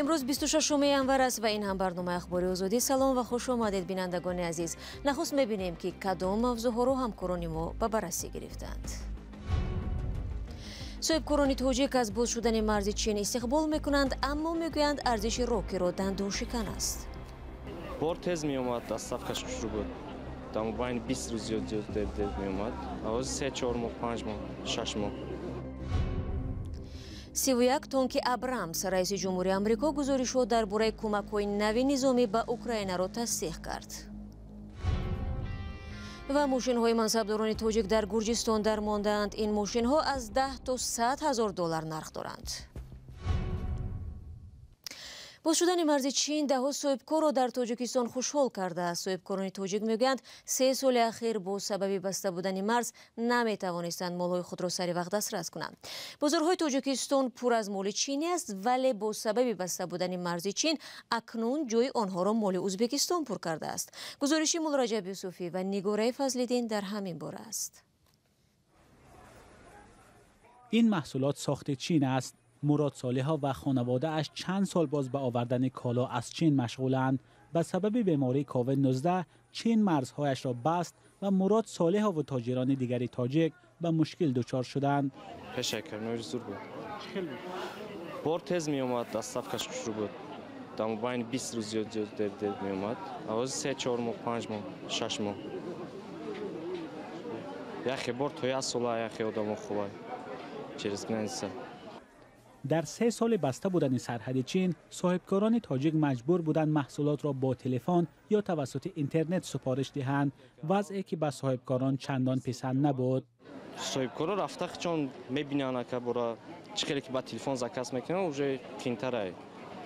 Имрӯз 26 январ аст ва ин ҳам барномаи Ахбори Озодӣ. Салом ва хуш омадед, бинандагони азиз. Нахуст мебинем, ки кадом мавзӯъҳоро ҳамкорони мо ба баррасӣ гирифтанд. Соҳибкорони тоҷик аз боз шудани марзи Чин истиқбол мекунанд, аммо мегӯянд, арзиши рокиро дандоншикан аст. Бор тез меомад, доставкаш хушрӯ буд. Дар мобайни 20 рӯз зиёд зиёд дер дер меомад. Ҳозир 3-4 моҳ, 5 моҳ, 6 моҳ. 31 тонки Абрамс. Раиси ҷумҳури Амрико гузоришҳо дар бораи кӯмакҳои нави низомӣ ба Украинаро тасдиқ кард. Ва мошинҳои мансабдорони тоҷик дар Гурҷистон дармондаанд. Ин мошинҳо аз 10 то 100 ҳазор доллар нарх доранд. Боз шудани марзи Чин даҳҳо соҳибкорро дар Тоҷикистон хушҳол кардааст. Соҳибкорони тоҷик мегӯянд, 3 соли ахир бо сабаби баста будани марз наметавонистанд молҳои худро сари вақт дастрас кунанд. Бозорҳои Тоҷикистон пур аз моли чинӣ аст, вале бо сабаби баста будани марзи Чин акнун ҷои онҳоро моли Ӯзбекистон пур кардааст. Гузориши Муллораҷаб Юсуфӣ ва Нигораи Фазлиддин дар ҳамин бора аст. Ин маҳсулот сохти Чин аст. Мурод Солиҳов ва хонаводааш чанд сол боз ба овардани коло аз Чин машғуланд. Ба сабаби бемории ковид-19 Чин марзҳояшро баст ва Мурод Солиҳову тоҷирони дигари тоҷик ба мушкил дучор шуданд. Пешаи коронавирус зур буд, бор тез меомад, доставкаш хушрӯ буд. Дар мобайни 20 рӯз зиёд зиёд дер дер меомад. Ҳозир 3-4 моҳ, 5 моҳ, 6 моҳ. Яхе бор то як сола, яхе одамо хубай через граница. Дар 3 соли баста будани сарҳади Чин соҳибкорони тоҷик маҷбур буданд маҳсулотро бо телефон ё тавассути интернет супориш диҳанд, вазъе ки ба соҳибкорон чандон писанд набуд. Соҳибкоро рафта чон мебинанд, ака, бора чӣ хеле ки ба телефон заказ мекунанд, уже қиинтарай,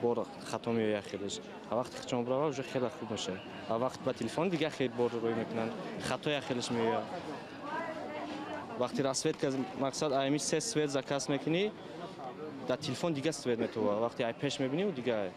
бор хато меояд хелеш. А вақте чон бирава, уже хеле хуб мешавад. А вақт ба телефон дига хел бор рӯй мекунанд, хатоя хелеш меояд. Вақти расцветка, мақсад, ами се цвет заказ мекунӣ, дар телефон дига цвет метова, вақте ай пеш мебинӣ, дига.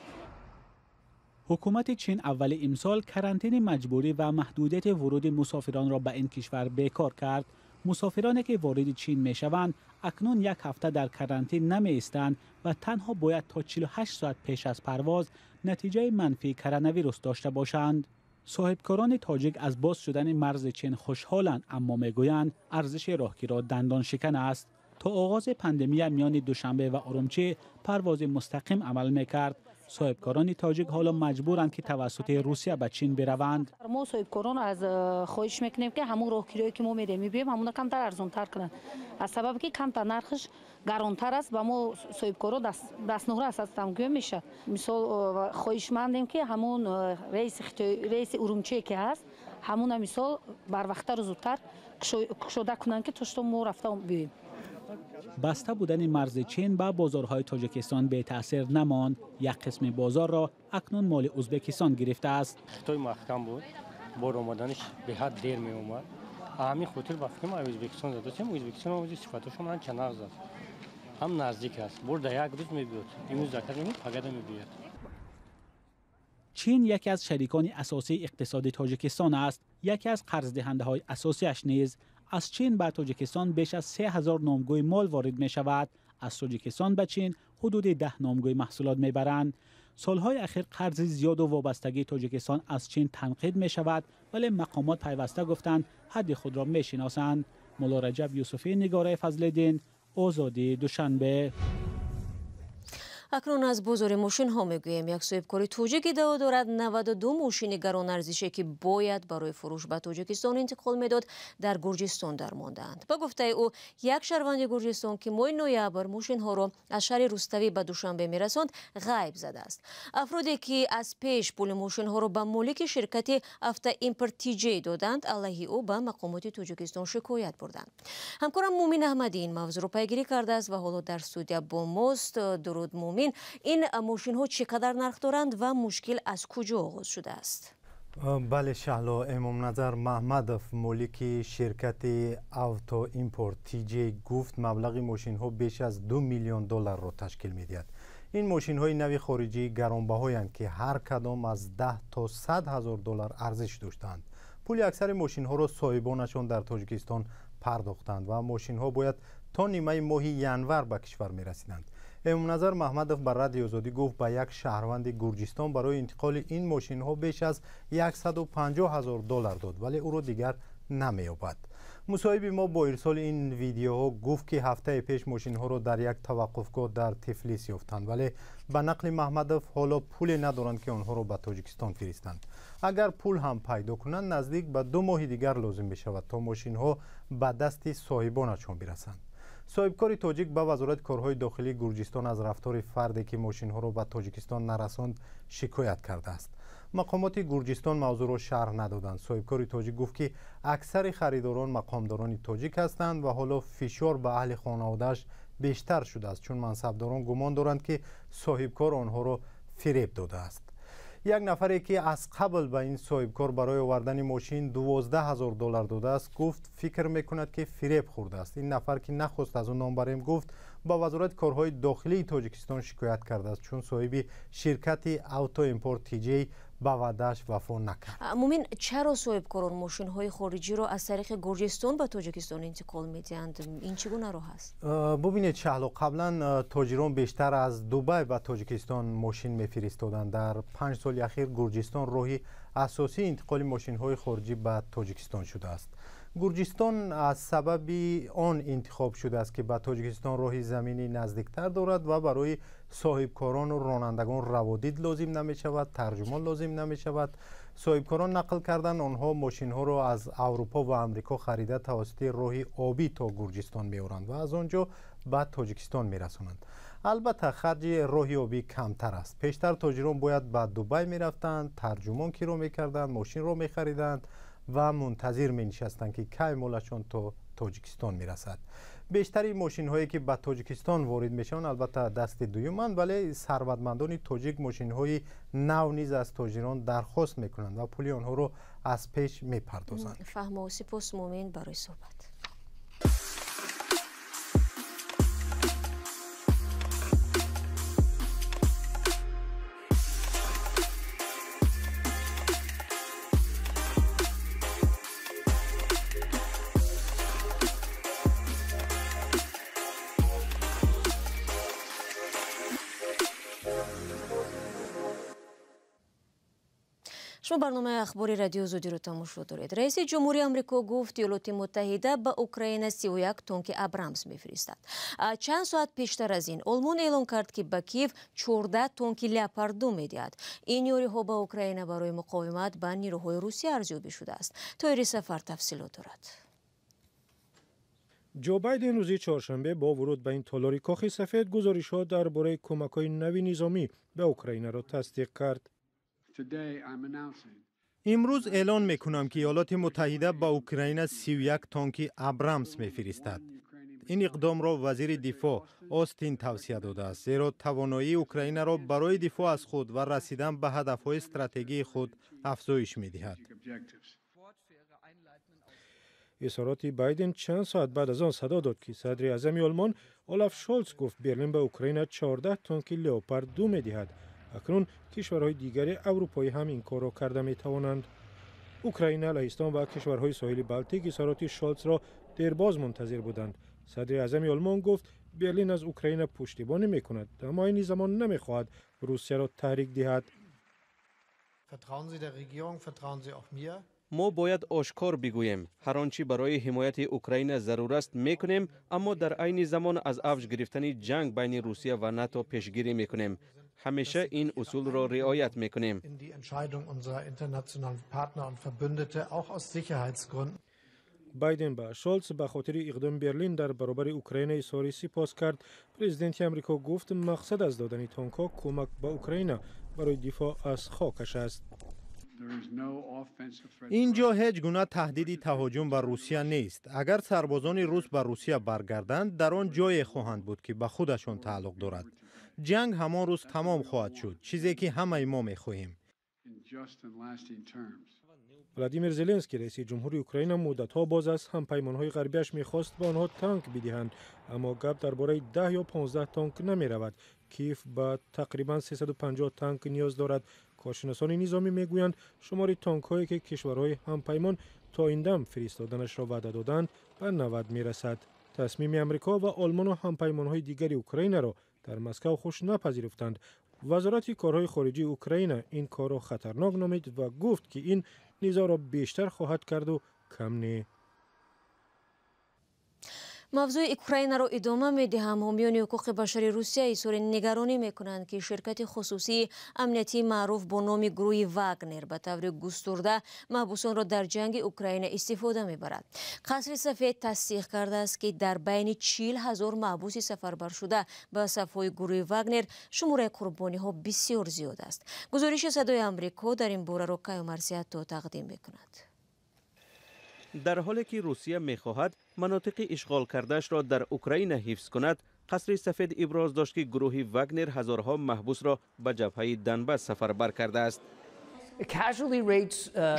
Ҳукумати Чин аввали имсол карантини маҷбурӣ ва маҳдудияти вуруди мусофиронро ба ин кишвар бекор кард. Мусофироне ки вориди Чин мешаванд, акнун як ҳафта дар карантин намеистанд ва танҳо бояд то 48 соат пеш аз парвоз натиҷаи манфии коронавирус дошта бошанд. Соҳибкорони тоҷик аз боз шудани марзи Чин хушҳоланд, аммо мегӯянд, арзиши роҳкиро дандоншикан аст. То оғози пандемия миёни Душанбе ва Урумчӣ парвози мустақим амал мекард. Соҳибкорони тоҷик ҳоло маҷбуранд, ки тавассути Русия ба Чин бираванд. Мо соҳибкорон аз хоҳиш мекунем, ки ҳамун роҳкироe ки мо мерем мебием, ҳамуна камтар арзонтар кунанд, аз сабабе ки камтар нархаш гаронтар аст, ба мо соҳибкоро дастнорас ҳастам гӯя мешавад. Мисол, хоҳишмандем, ки ҳамун рейси Урумчие ки ҳаст, ҳамуна мисол барвақттару зудтар кушода кунанд, ки то что мо рафта биёем. Баста будани марзи Чин ба бозорҳои Тоҷикистон бетаъсир намонд. Як қисми бозорро акнун моли Ӯзбекистон гирифтааст. Хитой маҳкам буд, бор омаданаш беҳад дер меомад. Ҳамин хотир ба фикрам Ӯзбекистон задасем. Ӯзбекистон ози сифатошон анча нағз аст, ҳам наздик аст, бор дар як рӯз мебиёд. Имрӯз заказ мекунӣ, пагада мебиёд. Чин яке аз шарикони асосии иқтисоди Тоҷикистон аст, яке аз қарздиҳандаҳои асосиаш низ. Аз Чин ба Тоҷикистон беш аз 3000 номгӯи мол ворид мешавад. Аз Тоҷикистон ба Чин ҳудуди 10 номгӯи маҳсулот мебаранд. Солҳои ахир қарзи зиёду вобастагии Тоҷикистон аз Чин танқид мешавад, вале мақомот пайваста гуфтанд, ҳадди худро мешиносанд. Муллораҷаб Юсуфӣ, Нигораи Фазлиддин, Озодӣ, Душанбе. Акнун аз бозори мошинҳо мегӯем. Як соҳибкори тоҷик иддао дорад, 92 мошини гаронарзише, ки бояд барои фурӯш ба Тоҷикистон интиқол медод, дар Гурҷистон дармондаанд. Ба гуфтаи ӯ, як шаҳрванди Гурҷистон, ки моҳи ноябр мошинҳоро аз шаҳри Руставӣ ба Душанбе мерасонд, ғайб задааст. Афроде, ки аз пеш пули мошинҳоро ба молики ширкати Автоимпорт Тиҷей доданд, алайҳи ӯ ба мақомоти Тоҷикистон шикоят бурданд. Ҳамкорам Мумин Аҳмадӣ ин мавзӯъро пайгирӣ кардааст ва ҳоло дар студия бо мост. Дуруд, Мумин. Ин мошинҳо чӣ қадар нарх доранд ва мушкил аз куҷо оғоз шудааст? Бале, Шаҳло. Эмомназар Маҳмадов, молики ширкати Автоимпорт Тиҷей, гуфт, маблағи мошинҳо беш аз 2 миллион долларро ташкил медиҳад. Ин мошинҳои нави хориҷии гаронбаҳоянд, ки ҳар кадом аз 10 то 100 ҳазор доллар арзиш доштаанд. Пули аксари мошинҳоро соҳибонашон дар Тоҷикистон пардохтанд ва мошинҳо бояд то нимаи моҳи январ ба кишвар мерасиданд. Эмомназар Маҳмадов ба Радиои Озодӣ гуфт, ба як шаҳрванди Гурҷистон барои интиқоли ин мошинҳо беш аз 150 ҳазор доллар дод, вале ӯро дигар намеёбад. Мусоҳиби мо бо ирсоли ин видеоҳо гуфт, ки ҳафтаи пеш мошинҳоро дар як таваққуфгоҳ дар Тифлис ёфтанд, вале ба нақли Маҳмадов ҳоло пуле надоранд, ки онҳоро ба Тоҷикистон фиристанд. Агар пул ҳам пайдо кунанд, наздик ба 2 моҳи дигар лозим мешавад, то мошинҳо ба дасти соҳибонашон бирасанд. Соҳибкори тоҷик ба Вазорати корҳои дохилии Гурҷистон аз рафтори фарде, ки мошинҳоро ба Тоҷикистон нарасонд, шикоят кардааст. Мақомоти Гурҷистон мавзӯъро шарҳ надоданд. Соҳибкори тоҷик гуфт, ки аксари харидорон мақомдорони тоҷик ҳастанд ва ҳоло фишор ба аҳли хонаводааш бештар шудааст, чун мансабдорон гумон доранд, ки соҳибкор онҳоро фиреб додааст. Як нафаре, ки аз қабл ба ин соҳибкор барои овардани мошин 12 ҳазор доллар додааст, гуфт фикр мекунад, ки фиреб хӯрдааст. Ин нафар, ки нахост аз ӯ ном барем, гуфт ба Вазорати корҳои дохилии Тоҷикистон шикоят кардааст, чун соҳиби ширкати Автоимпорт ТЖ ба ваъдааш вафо накард. Мумин, чаро соҳибкорон мошинҳои хориҷиро аз тариқи Гурҷистон ба Тоҷикистон интиқол медиҳанд? Ин чӣ гуна роҳ аст? Бубинед, Шаҳло, қаблан тоҷирон бештар аз Дубай ба Тоҷикистон мошин мефиристоданд. Дар 5 соли ахир Гурҷистон роҳи асосии интиқоли мошинҳои хориҷӣ ба Тоҷикистон шудааст. Гурҷистон аз сабаби он интихоб шудааст, ки ба Тоҷикистон роҳи заминӣ наздиктар дорад ва барои соҳибкорону ронандагон раводид лозим намешавад, тарҷумон лозим намешавад. Соҳибкорон нақл карданд, онҳо мошинҳоро аз Аврупо ва Амрико харида тавассути роҳи обӣ то Гурҷистон меоранд ва аз он ҷо ба Тоҷикистон мерасонанд. Албатта, харҷи роҳи обӣ камтар аст. Пештар тоҷирон бояд ба Дубай мерафтанд, тарҷумон киро мекарданд, мошинро мехариданд ва мунтазир менишастанд, ки кай молашон то Тоҷикистон мерасад. Бештари мошинҳое, ки ба Тоҷикистон ворид мешаванд, албатта дасти дуюманд, вале сарватмандони тоҷик мошинҳои нав низ аз тоҷирон дархост мекунанд ва пули онҳоро аз пеш мепардозанд. Фаҳмо, сипос Мумин барои суҳбат. Шумо барномаи ахбори Радиои Озодиро тамошо доред. Раиси ҷумҳурии Амрико гуфт, Иёлоти Муттаҳида ба Украина 31 тонки Абрамс мефиристад. Чанд соат пештар аз ин Олмон эълон кард, ки ба Киев 14 тонки Леопард 2 медиҳад. Ин ёриҳо ба Украина барои муқовимат ба нирӯҳои Русия арзёбӣ шудааст. Тоҳири Сафар тафсилот дорад. Ҷо Байден рӯзи чоршанбе бо вуруд ба ин толори Кохи Сафед гузоришҳо дар бораи кӯмакҳои нави низомӣ ба Украинаро тасдиқ кард. Имрӯз эълон мекунам, ки Иёлоти Муттаҳида ба Украина 31 тонки Абрамс мефиристад. Ин иқдомро вазири дифоъ Остин тавсия додааст, зеро тавоноии Украинаро барои дифоъ аз худ ва расидан ба ҳадафҳои стратегии худ афзоиш медиҳад. Изҳороти Байден чанд соат баъд аз он садо дод, ки садри аъзами Олмон Олаф Шолц гуфт Берлин ба Украина 14 тонки Леопард 2 медиҳад. Акнун кишварҳои дигари аврупоӣ ҳам ин корро карда метавонанд. Украина, Лаҳистон ва кишварҳои соҳили Балтик изҳороти Шолцро дербоз мунтазир буданд. Садри аъзами Олмон гуфт Берлин аз Украина пуштибонӣ мекунад, аммо айни замон намехоҳад Русияро таҳрик диҳад. Мо бояд ошкор бигӯем, ҳар он чӣ барои ҳимояти Украина зарур аст мекунем, аммо дар айни замон аз авҷ гирифтани ҷанг байни Русия ва НАТО пешгирӣ мекунем. Ҳамеша ин усулро риоят мекунем. Байден ба Шолц ба хотири иқдоми Берлин дар баробари Украина изҳори сипос кард. Президенти Амрико гуфт мақсад аз додани тонкҳо кӯмак ба Украина барои дифоъ аз хокаш аст. Ин ҷо ҳеҷ гуна таҳдиди таҳоҷум ба Русия нест. Агар сарбозони рус ба Русия баргарданд, дар он ҷое хоҳанд буд, ки ба худашон тааллуқ дорад. Ҷанг ҳамон рӯз тамом хоҳад шуд, чизе ки ҳамаи мо мехоҳем. Владимир Зеленский, раиси ҷумҳури Украина, муддатҳо боз аз ҳампаймонҳои ғарбиаш мехост ба онҳо танк бидиҳанд, аммо гап дар бораи 10 ё 15 танк намеравад. Киев ба тақрибан 350 танк ниёз дорад. Коршиносони низомӣ мегӯянд шумори танкҳое ки кишварҳои ҳампаймон то ин дам фиристоданашро ваъда доданд ба 90 мерасад. Тасмими Амрико ва Олмону ҳампаймонҳои дигари Украинаро Дар Москва хуш напазируфтанд. Вазорати корҳои хориҷии Украина ин корро хатарнок номид ва гуфт, ки ин низоъро бештар хоҳад карду кам не. Мавзӯи Украинаро идома медиҳам. Ҳомиёни ҳуқуқи башари Русия изҳори нигаронӣ мекунанд, ки ширкати хусусии амниятии маъруф бо номи гурӯҳи Вагнер ба таври густурда маҳбусонро дар ҷанги Украина истифода мебарад. Қасри Сафед тасдиқ кардааст, ки дар байни 40 000 маҳбуси сафарбаршуда ба сафҳои гурӯҳи Вагнер шумораи қурбониҳо бисёр зиёд аст. Гузориши Садои Амрико дар ин бораро Каюмарс Ато тақдим мекунад. Дар ҳоле ки Русия мехоҳад манотиқи ишғол кардаашро дар Украина ҳифз кунад, Қасри Сафед иброз дошт, ки гурӯҳи Вагнер ҳазорҳо маҳбусро ба ҷабҳаи Донбас сафарбар кардааст.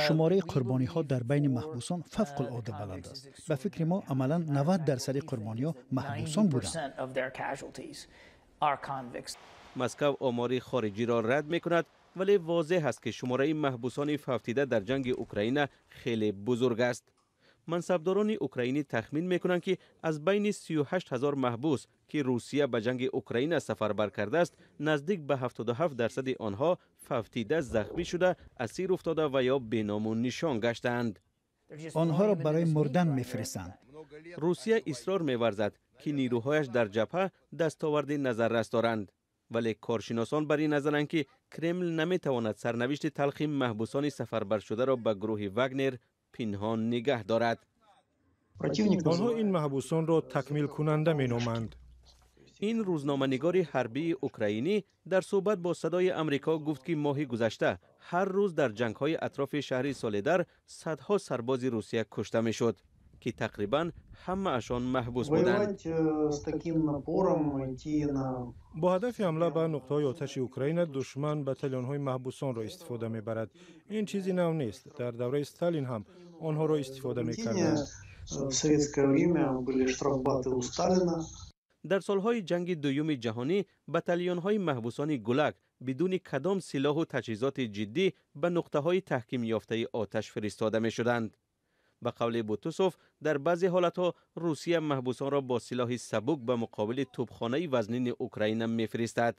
Шумораи қурбониҳо дар байни маҳбусон фавқулода баланд аст. Ба фикри мо, амалан 90 дарсади қурбониҳо маҳбусон буданд. Москав омори хориҷиро рад мекунад, вале возеҳ аст, ки шумораи маҳбусони фавтида дар ҷанги Украина хеле бузург аст. Мансабдорони украинӣ тахмин мекунанд, ки аз байни 38 ҳазор маҳбус, ки Русия ба ҷанги Украина сафарбар кардааст, наздик ба 77 дарсади онҳо фавтида, захмӣ шуда, асир уфтода ва ё беному нишон гаштаанд. Онҳоро барои мурдан мефиристанд. Русия исрор меварзад, ки нирӯҳояш дар ҷабҳа дастоварди назаррас доранд, вале коршиносон бар ин назаранд, ки Кремл наметавонад сарнавишти талхи маҳбусони сафарбаршударо ба гурӯҳи Вагнер пинҳон нигаҳ дорад. Онҳо ин маҳбусонро такмилкунанда меноманд. Ин рӯзноманигори ҳарбии украинӣ дар суҳбат бо Садои Амрико гуфт, ки моҳи гузашта ҳар рӯз дар ҷангҳои атрофи шаҳри Соледар садҳо сарбози Русия кушта мешуд, ки тақрибан ҳамаашон маҳбус буданд. Бо ҳадафи ҳамла ба нуқтаҳои оташи Украина душман батальонҳои маҳбусонро истифода мебарад. Ин чизи нав нест, дар давраи Сталин ҳам онҳоро истифода мекарданд. В советское время были штрафбаты у Сталина. Дар солҳои ҷанги дуюми ҷаҳонӣ батальонҳои маҳбусони ГУЛАГ бидуни кадом силоҳу таҷҳизоти ҷиддӣ ба нуқтаҳои таҳкимёфтаи оташ фиристода мешуданд. Ба қавли Бутусов, дар баъзе ҳолатҳо Русия маҳбусонро бо силоҳи сабук ба муқобили тӯбхонаи вазнини Украина мефиристад.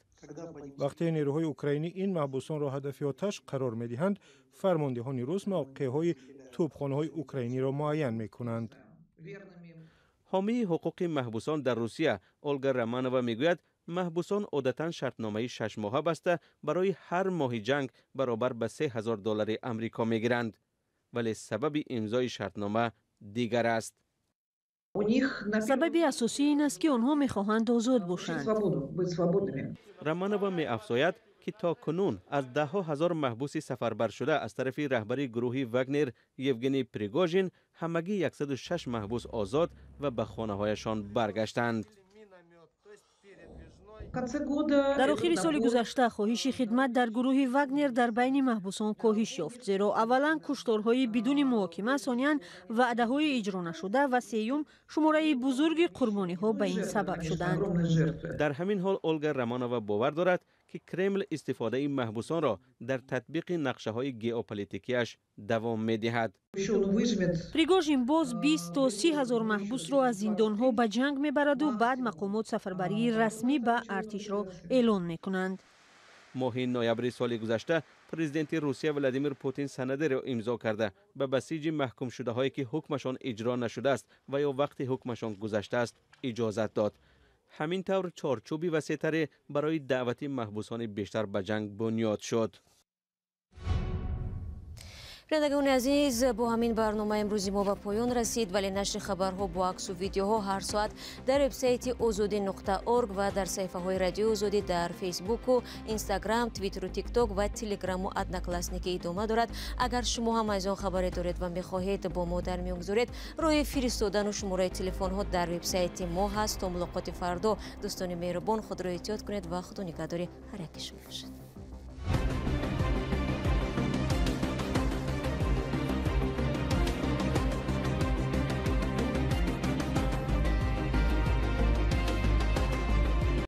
Вақте нерӯҳои украинӣ ин маҳбусонро ҳадафи оташ қарор медиҳанд, фармондеҳони рус мавқеъҳои тӯбхонаҳои украиниро муайян мекунанд. Ҳомии ҳуқуқи маҳбусон дар Русия Олга Романова мегӯяд, маҳбусон одатан шартномаи шашмоҳа баста, барои ҳар моҳи ҷанг баробар ба 3000 доллари Амрико мегиранд, вале сабаби имзои шартнома дигар аст. Сабаби асосӣ ин аст, ки онҳо мехоҳанд озод бошанд. Романова меафзояд, ки то кунун аз даҳҳо ҳазор маҳбуси сафарбаршуда аз тарафи раҳбари гурӯҳи Вагнер Евгений Пригожин ҳамагӣ 106 маҳбус озод ва ба хонаҳояшон баргаштанд. Дар охири соли гузашта хоҳиши хидмат дар гурӯҳи Вагнер дар байни маҳбусон коҳиш ёфт, зеро аввалан кушторҳои бидуни муҳокима, сониян ваъдаҳои иҷро нашуда ва сеюм шумораи бузурги қурбониҳо ба ин сабаб шуданд. Дар ҳамин ҳол Олга Романова бовар дорад, ки Кремл истифодаи маҳбусонро дар татбиқи нақшаҳои геополитикиаш давом медиҳад. Пригожин боз 20 то 30 ҳазор маҳбусро аз зиндонҳо ба ҷанг мебараду баъд мақомот сафарбарии расмӣ ба артишро эълон мекунанд. Моҳи ноябри соли гузашта президенти Русия Владимир Путин санадеро имзо карда, ба басиҷи маҳкумшудаҳое, ки ҳукмашон иҷро нашудааст ва ё вақти ҳукмашон гузаштааст, иҷозат дод. Ҳамин тавр чорчӯби васеътаре барои даъвати маҳбусони бештар ба ҷанг бунёд шуд. Бинандагони азиз, бо ҳамин барнома имрӯзи мо ба поён расид, вале нашри хабарҳо бо аксу видеоҳо ҳар соат дар вебсайти Озодӣ.org ва дар саҳифаҳои Радиои Озодӣ дар Фейсбуку, Инстаграм, Твиттеру, Тикток ва Телеграму Одноклассники идома дорад. Агар шумо ҳам аз он хабаре доред ва мехоҳед бо мо дар миён гузоред, роҳи фиристодану шумораи телефонҳо дар вебсайти мо ҳаст. То мулоқоти фардо, дӯстони меҳрубон, худро эҳтиёт кунед ва Худо нигаҳдори ҳар яки шумо бошад.